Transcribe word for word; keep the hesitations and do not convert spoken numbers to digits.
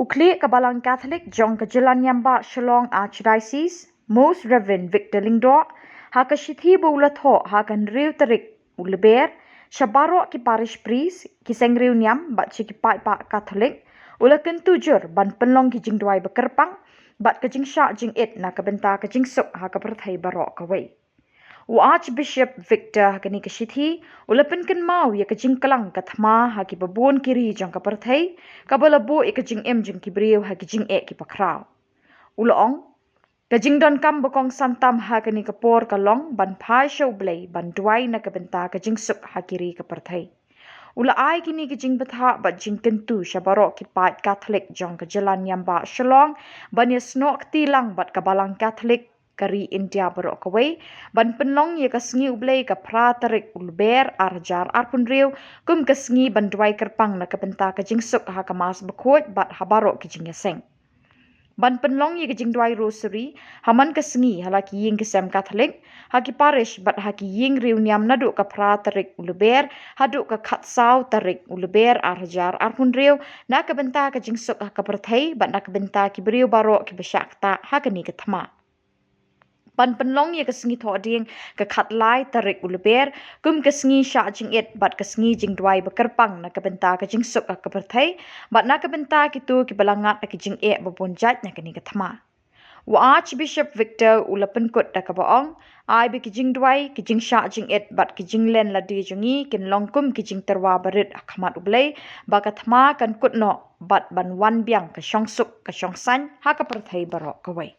U khlieh ka Balang Katholik jong ka Jyllaniambah Shillong Archdiocese, Most Reverend Victor Lyngdoh, ha ka shithi ba u la thoh ha ka hynriew tarik u Lber, sha baroh ki parish priest, ki seng riewniam bad sha ki paidbah Katholik, u la kyntu jur ban pynlong ki jingduwai ba kyrpang bad ka jingshah jingit na ka bynta ka jingsuk ha ka pyrthei baroh kawei. U Archbishop Victor ha kane ka shithi u la pynkynmaw ïa ka jingklang ka thma ha kiba bun ki ri jong ka pyrthei, kaba la buh ïa ka jingim jong ki briew ha ki jingeh kiba khraw. U la ong, ka jingdonkam ba kongsan tam ha kane ka por ka long ban phai sha U Blei ban duwai na ka bynta ka jingsuk ha ki ri ka pyrthei. U la ai kine ki jingbthah bad jingkyntu sha baroh ki paid Katholik jong ka Jyllaniambah Shillong ban ïasnoh kti lang bad ka Balang Katholik ka ri India baroh kawei, ban pynlong ïa ka sngi U Blei ka phra tarik u Lber ar hajar arphew hynriew kum ka sngi ban duwai kyrpang na ka bynta ka jingsuk ha ka Mass Bakhuid bad ha baroh ki jingïaseng. Ban pynlong ïa ka jingduwai Rosary ha man ka sngi ha la ki ïing ki sem Katholik, ha ki parish bad ha ki ïing riewniam naduh ka phra tarik u Lber haduh ka khatsaw tarik u Lber ar hajar arphew hynriew, na ka bynta ka jingsuk ha ka pyrthei bad na ka bynta ki briew baroh kiba shah ktah ha kane ka thma. Ban pynlong ïa ka sngi Thohdieng ka khatlai tarik u Lber kum ka sngi shah jingit bad ka sngi jingduwai ba kyrpang na ka bynta ka jingsuk ha ka pyrthei bad na ka bynta kito kiba la ngat da ki jingeh ba bun jait na kane ka thma. U Archbishop Victor u la pynkut da kaba ong, ai ba ki jingduwai, ki jingshah jingit bad ki jinglen lade jong ngi kin long kum ki jingtyrwa barit ha khmat U Blei, ba ka thma kan kut noh bad ban wan biang ka shongsuk ka shongsaiñ ha ka pyrthei baroh kawei.